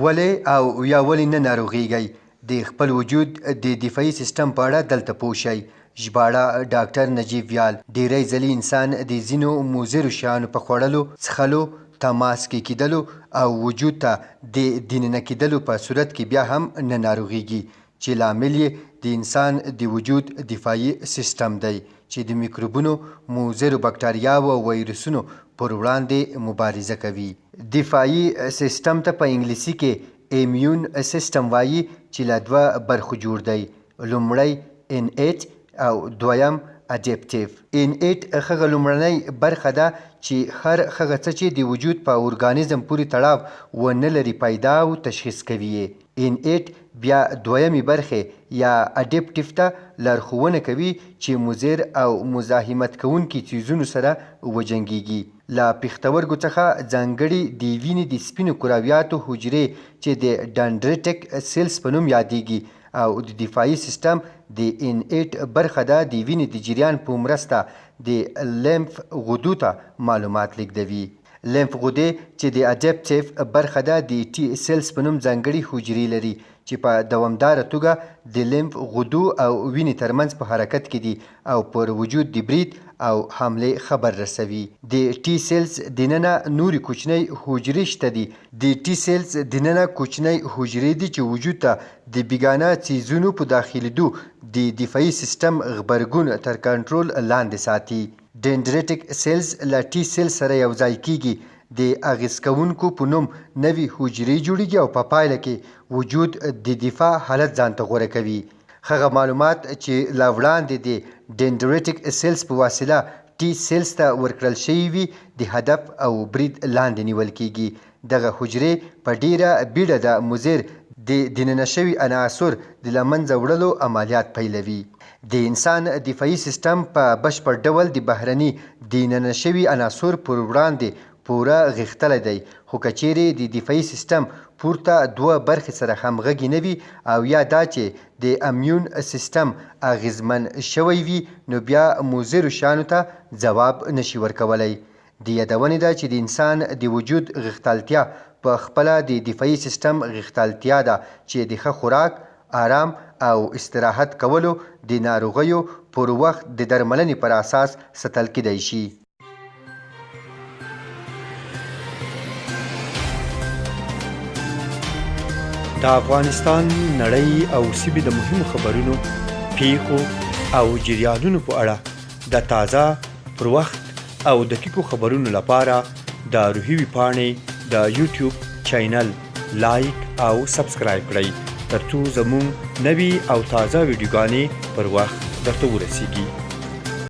ولې او یا ولې نه ناروغیږئ؟ د خپل وجود د دفاعي سیستم په اړه دلته پوه شئ. ژباړه، ډاکټر نجیب ویال ډېری ځلې انسان د ځینو مضرو شیانو په خوړلو، څښلو، تماس کې کیدلو او وجود ته د دننه کیدلو په صورت کې بیا هم نه ناروغیږي چې لامل یې د انسان د وجود دفاعي سیستم دی چې د میکروبونو، مضرو بکټریاوو او ویروسونو پر وړاندې مبارزه کوي. دفاعي سیستم ته په انګلیسي کې ایمیون سیستم وايي چې له دوه برخو جوړ دی، لومړی Innate او دویم Adaptive. Innate هغه لومړنۍ برخه ده چې هر هغه څه چې د وجود په اورګانیزم پورې تړاو ونه لري پیدا او تشخیص کوي یې. Innate بیا دویمې برخې یا Adaptive ته لارښوونه کوي چې مضر او مزاحمت کوونکي څیزونو سره وجنګیږي. له پښتورګو څخه ځانګړي د وینې د سپینو کرویاتو حجرې چې د ډنډریټک سیلز په نوم یادیږي او د دفاعي سیستم د ان ایټ برخه ده د وینې د جریان په مرسته د لیمف غدو ته معلومات لیږدوي. لیمف غدې چې د اډپټیف برخه ده د ټي سیلز په نوم ځانګړي حجرې لري چې په دوامداره توګه د لیمف غدو او وینې ترمنځ په حرکت کې دي او پر وجود د برید او حملې خبر رسوي. د ټي سیلز دننه نورې کوچنۍ حجرې شته دي. د ټي سیلز دننه کوچنۍ حجرې دي چې وجود ته د بیګانه څیزونو په داخلیدو د دفاعي سیستم غبرګون تر کنټرول لاندې ساتي. ډینډریټک سیلز له ټي سیلز سره یو ځای کیږي، د اغیز کوونکو په نوم نوې حجرې جوړیږي او په پایله کې وجود د دفاع حالت ځانته غوره کوي. هغه معلومات چې لا وړاندې د ډینډریټک سیلز په واسطه ټي سیلز ته ورکړل شوي وي، د هدف او برید لاندې نیول کیږي. دغه حجرې په ډیره بیړه د مضر د دننه شوي عناصر د له منځه وړلو عملیات پیلوي. د انسان دفاعي سیستم په بشپړ ډول د بهرني دننه شوي عناصر پر وړاندې پوره غښتلی دی، خو که چیرې د دفاعي سیستم پورته دوه برخې سره همغږې نه وي او یا دا چې د امیون سیستم اغیزمن شوی وي نو بیا مضرو شیانو ته ځواب نشي ورکولی. د یادونې ده چې د انسان د وجود غښتلتیا په خپله د دفاعي سیستم غښتلتیا ده چې د ښه خوراک، آرام او استراحت کولو، د ناروغیو پر وخت د درملنې پر اساس ستل کیدای شي. د افغانستان، نړۍ او سیمې د مهمو خبرونو، پیښو او جریانونو په اړه د تازه، پر وخت او دقیقو خبرونو لپاره د روهي ویبپاڼې د یوټیوب چینل لایک او سبسکرایب کړئ ترڅو زموږ نوي او تازه ویډیوګانې پر وخت درته ورسیږي.